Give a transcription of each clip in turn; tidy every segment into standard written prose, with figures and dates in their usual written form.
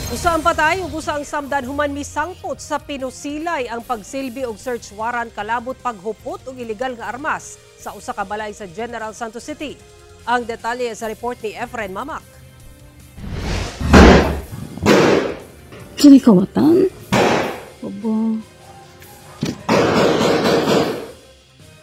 Usa ang patay ug usa ang samdan human misangpot sa pinusilay ang pagsilbi og search warrant kalabot paghupot og ilegal nga armas sa usa ka balay sa General Santos City. Ang detalye sa report ni Efren Mamak. Kini kawatan? Aba.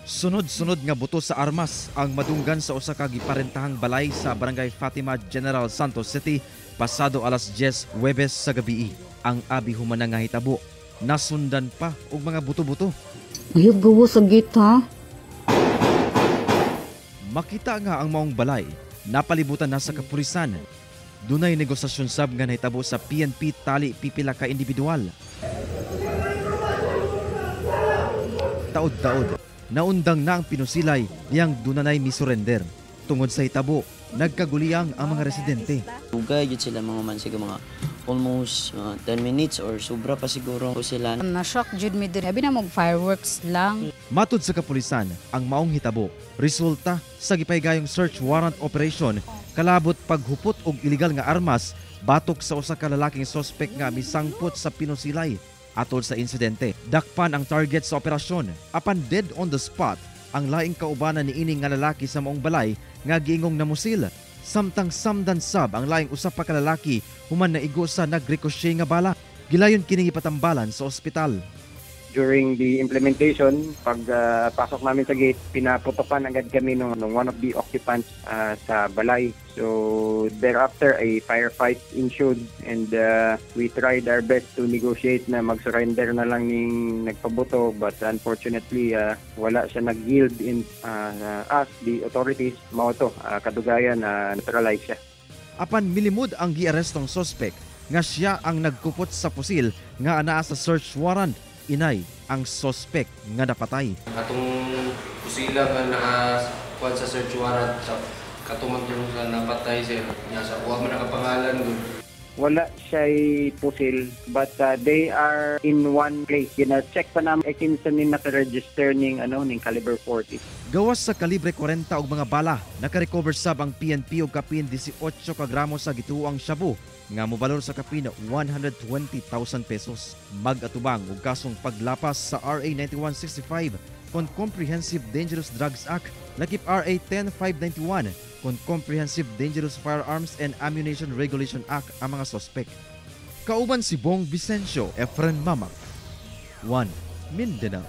Sunod-sunod nga buto sa armas ang madunggan sa usa ka giparentahang balay sa Barangay Fatima, General Santos City pasado alas 10 Huwebes sa gabi. Ang abi humana nga hitabo, nasundan pa og mga buto-buto. Ayog gawa sa gate ha. Makita nga ang maong balay napalibutan na sa kapulisan. Dunay negosasyon sab nga nahitabo sa PNP tali pipila ka individual. Taod-taod, naundang na ang pinusilay niyang dunanay misurrender. Tungod sa hitabo, nagkaguliyang ang mga residente. Dugay jud sila mga man siguro mga almost 10 minutes or sobra pa siguro sila. Na-shock jud mi diri. Abi na mag fireworks lang. Matud sa kapulisan, ang maong hitabo, resulta sa gipahigayong search warrant operation kalabot paghupot og illegal nga armas batok sa usa ka lalaking sospek nga misangpot sa pinusilay. Atol sa insidente, dakpan ang target sa operasyon. Apan dead on the spot ang laing kaubanan niini nga lalaki sa maong balay nga giingong namusil. Samtang samdan sab ang laing usa pa ka lalaki human naigo sa nagricochet nga bala. Gilayon kining ipatambalan sa ospital. During the implementation, pag pasok namin sa gate, pinaputokan agad kami nung one of the occupants sa balay. So thereafter, a firefight ensued and we tried our best to negotiate na mag-surrender na lang ning nagpabuto, but unfortunately, wala siya nag-yield in us, the authorities. Mao to, kadugayan na neutralize siya. Apan milimod ang giarestong suspect nga siya ang nagkupot sa pusil nga anaa sa search warrant. Inay ang sospek nga napatay. Katong pusila nga nakakuan sa search warrant sa katuman tong sa napatay sir. Nya sa kuha man nakapangalan gud. Wala siya'y pusil, but they are in one place. Gina-check pa namin kinsa ni naka-register ning ano ning caliber 40. Gawas sa kalibre 40 og mga bala, naka-recover sab ang PNP og kapin 18 ka gramo sa gituoang shabu nga mobalor sa kapin 120,000 pesos. Mag-atubang og kasong paglapas sa RA 9165 kon Comprehensive Dangerous Drugs Act, lakip RA 10591 kon Comprehensive Dangerous Firearms and Ammunition Regulation Act ang mga sospek. Kauban si Bong Vicencio, Efren Mamak, 1 Mindanao.